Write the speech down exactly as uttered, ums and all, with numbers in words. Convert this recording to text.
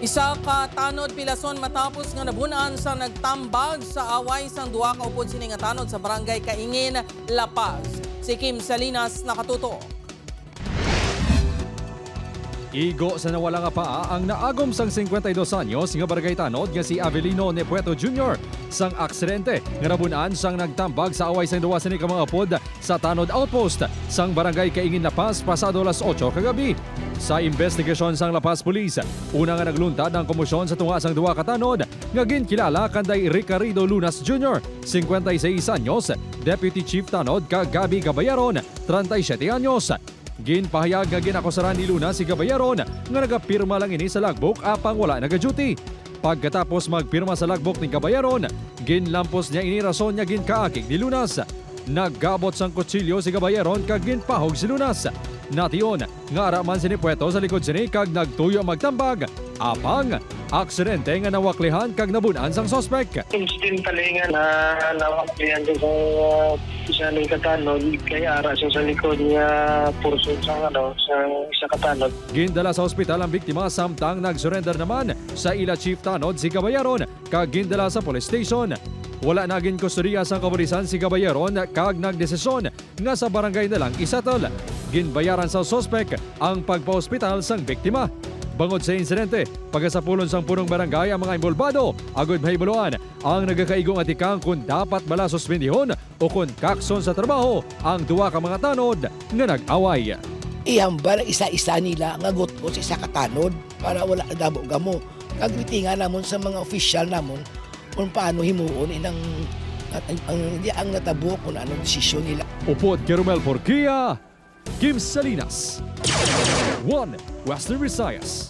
Isa ka tanod pilason matapos nga nabun-an sa nagtambag sa away sang duha ka upod sini nga tanod sa Barangay Kaingin, La Paz. Si Kim Salinas nakatutok. Igo sa nawala nga paa ang naagom sang singkwenta y dos anyos nga barangay tanod nga si Avelino Nepueto Junior sang aksidente nga nabun-an sang nagtambag sa away sang duha sini ka mga upod sa Tanod Outpost sang Barangay Kaingin, La Paz, pasado alas otso kagabi. Sa investigasyon sang La Paz Police, una nga nagluntad ang komosyon sa tunga sang duha ka tanod nga ginkilala kanday Ricardo Lunas Junior, singkwenta y seis anyos, Deputy Chief Tanod, kag Gabby Gabayaron, treinta y siete anyos. Ginpahayag nga ginakusaran ni Lunas si Gabayaron nga nagapirma lang ini sa logbook apang wala naga-duty. Pagkatapos magpirma sa logbook ni Gabayaron, ginlampos niya ini rason nga ginkaakig ni Lunas. Nagabot sang kutsilyo si Gabayaron kag ginpahog si Lunas. Nation nga ara man si Nepueto sa likod sini kag nagtuyo magtambag, apang aksidente nga nawaklihan kag nabun-an sang suspek. Incidentally nga na nawaklihan siya sa, uh, isa ning katanod kay ara siya sa likod nga portion sang, ano, sa isa katanod. Gindala sa ospital ang biktima samtang nag-surrender naman sa ila chief tanod si Gabayaron kag gindala sa police station. Wala na ginkustodiya sang kapulisan si Gabayaron kag nagdesisyon nga sa barangay na lang isettle. Ginbayaran sa suspek ang pagpa-ospital sang biktima. Bangod sa insidente, pagasapulon sang punong barangay ang mga inbolbado agud mahibaluan ang nagakaigo nga tikang kon dapat bala suspendihon o kon kakson sa trabaho ang duha ka mga tanod nga nag-away. Ihambal ang isa-isa nila nga gutgot sa isa ka tanod para wala nadabo gamo. Kag mitingan namon sa mga opisyal namon kung paano himuon inang ang, ang, ang, ang natabo kung anong desisyon nila. Upod kay Romel Porquia, Kim Salinas, One Western Visayas.